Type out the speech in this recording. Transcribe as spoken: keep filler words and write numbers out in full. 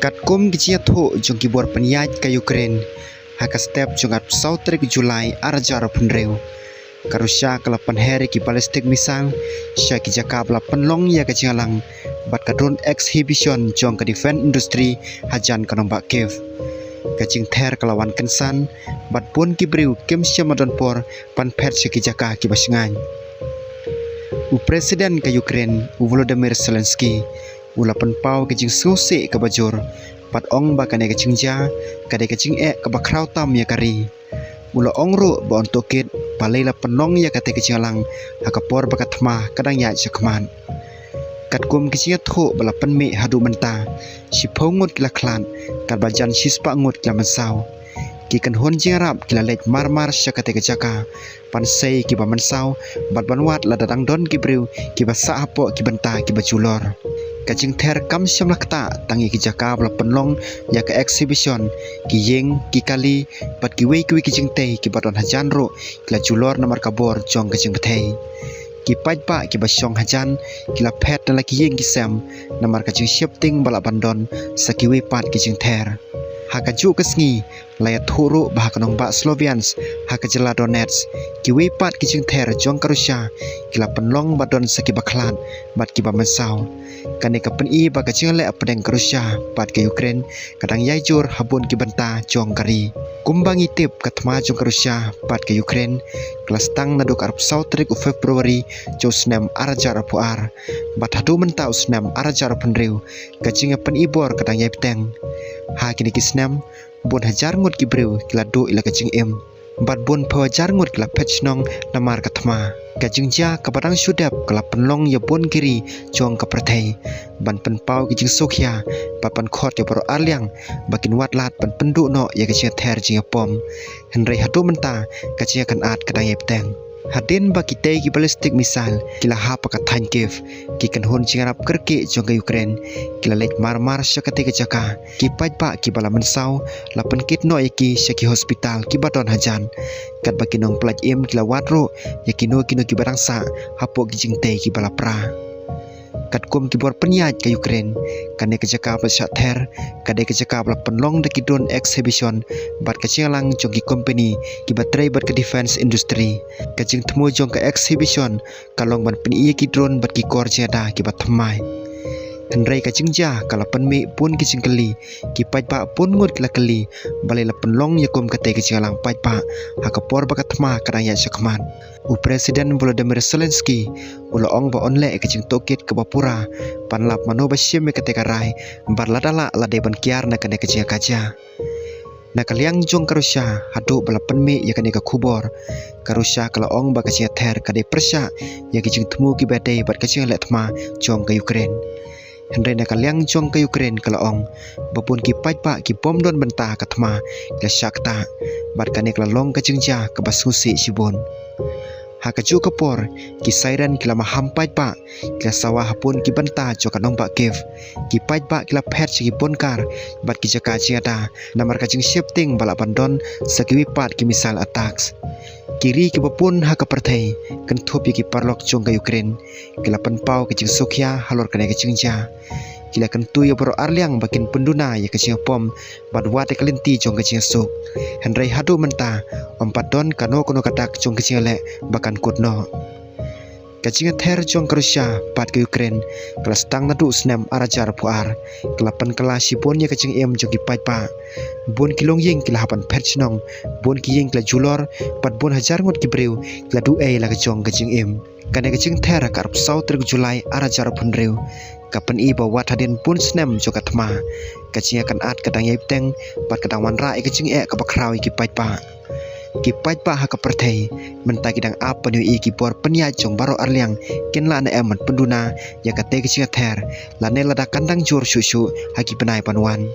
Katkum ki jingïathuh jong ki bor pynïaid ka Ukraine, ha ka step jong ka arphew saw tarik July arhajar arphew hynriew, ka Russia ka la pynher ïa ki ballistic missile sha ki jaka ba la pynlong ïa ka jingïalang bad ka drone exhibition jong ka defense industry hajan ka nongbah Kiev. Ka jingther ka la wan kynsan bad bun ki briew kim shym la don por ban phet sha ki jaka kiba shngaiñ. U President ka Ukraine, u Volodymyr Zelensky, u la pynpaw ka jingsngewsih kaba jur bad ong ba kane ka jingjia ka dei ka jingeh kaba khraw tam ïa ka ri. U la ong ruh ba un tohkit balei la pynlong ïa katei ka jingïalang ha ka por ba ka thma ka dang ïaid shakhmat. Katkum ki jingïathuh ba la pynmih haduh mynta, shiphew ngut ki la khlad, katba jan shispah ngut ki la mynsaw. Ki kynhun jingïarap ki la leit marmar sha katei ka jaka ban sei kiba mynsaw bad ban wad lada dang don ki briew kiba sah hapoh ki bynta kiba julor. Ka jingther kam shym la ktah tang ïa ki jaka ba la pynlong ïa ka exhibition, ki ïing, ki kali bad kiwei kiwei ki jingtei kiba don hajan ruh ki la julor namar ka bor jong ka jingbthei. Ki paidbah kiba shong hajan ki la phet na la ki ïing ki sem namar ka jingsheptieng ba lah ban don sa kiwei pat ki jingther. Ha kajuh ka sngi, la ïathuh ruh ba ha ka nongbah Sloviansk, ha ka jylla Donetsk, kiwei pat ki jingther jong ka Russia ki la pynlong ba don sa kiba khlad bad kiba mynsaw. Kane ka pyni ba ka jingïaleh hapdeng ka Russia bad ka Ukraine ka dang ïai jur ha bun ki bynta jong ka ri. Kumba ngi tip, ka thma jong ka Russia bad ka Ukraine ka la sdang naduh ka arphew saw tarik u February jong u snem arhajar arphew ar bad haduh mynta u snem arhajar arphew hynriew, ka jingïapyni bor ka dang ïai bteng. Ha kine ki snem, bun hajar ngut ki briew ki la duh ïa la ka jingim bad bun phew hajar ngut ki la phet shnong namar ka thma. Ka jingjia kaba dang shu dep ka la pynlong ïa bun ki ri jong ka pyrthei ban pynpaw ki jingsuk hia bad ban khot ïa baroh arliang ba kin wad lad ban pynduh noh ïa ka jingïather jingïapom. Hynrei haduh mynta ka jingïakynad ka dang ïai bteng. Hadien ba kitei ki ballistic missile ki la hap ha ka thaiñ Kiev, ki kynhun jingïarap kyrkieh jong ka Ukraine ki la leit marmar sha katei ka jaka. Ki paidbah kiba la mynsaw la pynkit noh ïa ki sha ki hospital kiba don hajan. Katba ki nongpynlait im ki la wad ruh ïa kino kino kiba dang sah hapoh ki jingtei kiba la pra. Katkum ki bor pynïaid ka Ukraine, kane ka jaka ba la shah ther ka dei ka jaka ba la pynlong da ki drone exhibition bad ka jingïalang jong ki company kiba trei bad ka defense industry. Ka jingthmu jong ka exhibition ka long ban pyni ïa ki drone bad ki kor jingïada kiba thymmai. Hynrei ka jingjia ka la pynmih bun ki jingkylli, ki paidbah bun ngut ki la kylli balei la pynlong ïa kum katei ka jingïalang paidbah ha ka por ba ka thma ka dang ïaid shakhmat. U President Volodymyr Zelensky u la ong ba un leh ïa ka jingtohkit kaba pura ban lap mano ba shim ïa katei ka rai bad lada lah la dei ban kiar na kane ka jingïakajia. Na ka liang jong ka Russia, haduh ba la pynmih ïa kane ka khubor, ka Russia ka la ong ba ka jingïather ka dei pyrshah ïa ki jingthmu kiba dei bad ka jingïaleh thma jong ka Ukraine. Hynrei na ka liang jong ka Ukraine ka la ong ba bun ki paidbah ki bym don bynta ha ka thma ki la shah ktah bad kane ka la long ka jingjia kaba sngewsih shibun. Ha kajuh ka por, ki siren ki la maham paidbah ki la sawa ha bun ki bynta jong ka nongbah Kiev. Ki paidbah ki la phet sha ki bunkar bad ki jaka jingïada namar ka jingsheptieng ba lah ban don sa kiwei pat ki missile attacks. Ki ri kiba bun ha ka pyrthei, kynthup ïa ki paralok jong ka Ukraine, ki la pynpaw ka jingsuk hia halor kane ka jingjia. Ki la kyntu ïa baroh arliang ba kin pynduna ïa ka jingïapom bad wad ïa ka lynti jong ka jingsuk. Hynrei haduh mynta ym pat don kano kano ka dak jong ka jingïaleh ba kan kut noh. Ka jingïather jong ka Russia bad ka Ukraine ka la sdang naduh u snem arhajar arphew ar. Ka la pynkylla shibun ïa ka jingim jong ki paidbah. Bun ki longïing ki la hap ban phet shnong, bun ki ïing ki la julor bad bun hajar ngut ki briew ki la duh ei la ka jong ka jingim. Kane ka jingther ha ka arphew saw tarik July arhajar arphew hynriew ka pyni ba wat hadien bun snem jong ka thma, ka jingïakynad ka dang ïai bteng bad ka dang wanrah ïa ka jingeh kaba khraw ïa ki paidbah. Ki paidbah ha ka pyrthei mynta ki dang ap ban ïohi ïa ki bor pynïaid jong baroh arliang kin lah ne em ban pynduna ïa katei ka jingïather lane lada kan dang jur shuh shuh ha ki bnai ban wan.